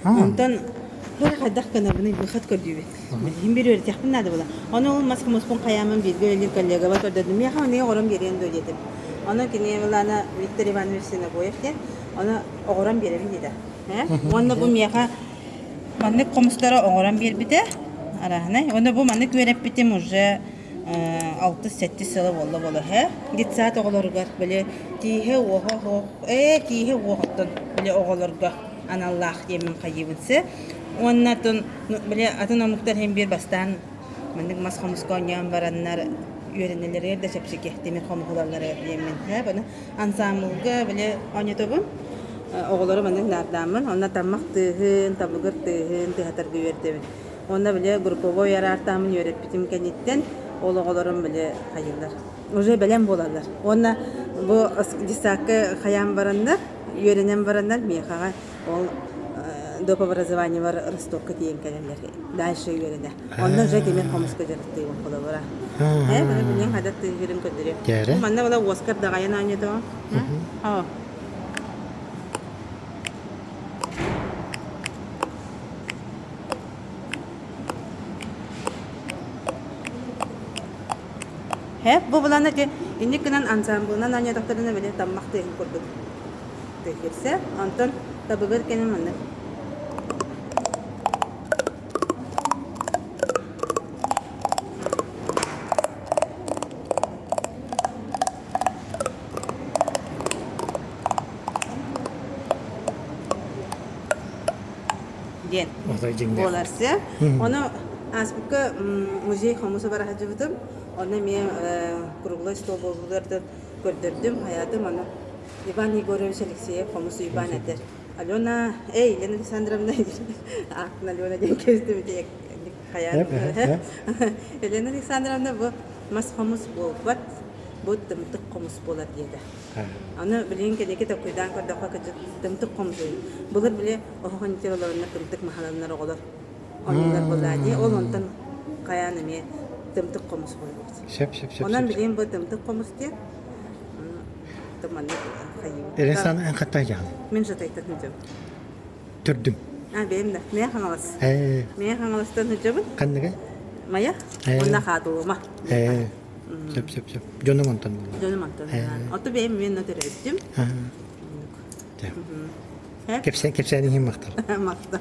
Онтон бу хайдах гынабыный выход көрдүүбүт. Билигин биир үөрэтиэхпин наада буолла. Ону ол мас хомуспун хайааммын бииргэ үлэлиир коллегабар көрдөрдүм. Миэхэ манныгы оҥорон биэриэн дуо диэтим. Ону кини Милана Виктор Иванович Синобоев диэн ону оҥорон биэрэбин диэтэ. Э? Уонна бу миэхэ маннык хомустары оҥорон биэрбитэ арааһынай. Уонна бу маннык үөрэппитим уже алтыс-сэттис сыла буолла буолуо ээ. Детсад оҕолоругар били тииһэ уоһа оһох ээ тииһэ уоһуттан били оҕолорго аналлаах диэммин хайыыбын сэ. Уонна атын били атын омуктар иһин биир бастаан маннык мас хомуска оонньоон бараннар үөрэнэллэригэр да чэпчэки тимир хомуһулалларыгар диэммин ээ баны ансаамбылга били оонньотобун оҕолору маннык наардааммын онно таммах тыаһын табыгыр тыаһын тыаһатарга үөрдэбин Уонна били групповой араартааммын үөрэппитим кэнниттэн ол оҕолорум били хайыыллар уже бэлэм буолаллар. Уонна бу детсадка хайаан бараннар, үөрэнэн бараннар миэхэҕэ ол доп образованиебар Ростовка тиийэн кэлэллэр. Дальше үөрэнэ. Онно уже тимир хомуска дьарыктыыбын холобура. Э, бары билиҥ хадат тыыһырын көрдөрүө. Манна була уоскар даҕайан оонньотоҕо. Оо. Һэ, бу булан ити инник гынан ансаамбылынан оонньоотохторуна били таммах тыаһын курдук тыаһырса. Онтон табыгыр кэнин маннык. Диэн буолар сөп. Ону ааспыкка музей хомуса бара сылдьыбытым. Онно эмиэ круглый стол буолбутугар көрдөрдүм, хайаатым. Ону Иван Егорович Алексеев хомус Уйбаан этэр. Алена, эй, Елена Александровна, аатын Алена диэн кэбистим хайаан. Елена Александровна бу мас хомус буолбат, бу тымтык хомус буолар диэтэ. Аны билигин кэнники толкуйдаан көрдөххө кырдьык тымтык хомус Былыр били оһох иннитигэр олороннор тымтык маһаланнар оҕолор оонньуулар буоллаа дии. Ол онтон хайаан эмиэ тымтык хомус буолбут. Сөп, сөп, сөп. Онон билигин бу тымтык хомус диэн маннык хайыыбыт. Эресан эн хаттай дьаҕын? Мин Жатайтан сылдьабын. Төрдүм. А, бэйэм да. Мэйэ Хаҥалас. Ээ. Мэйэ Хаҥаластан сылдьабын. Ханныга? Майа. Уонна Хаатылыма. Ээ. Сөп, сөп, сөп. Дьонум онтон буолла. Дьонум онтон. Ото бэйэм мен төрөөбүтүм. Кэпсээн иһин махтал. Махтал.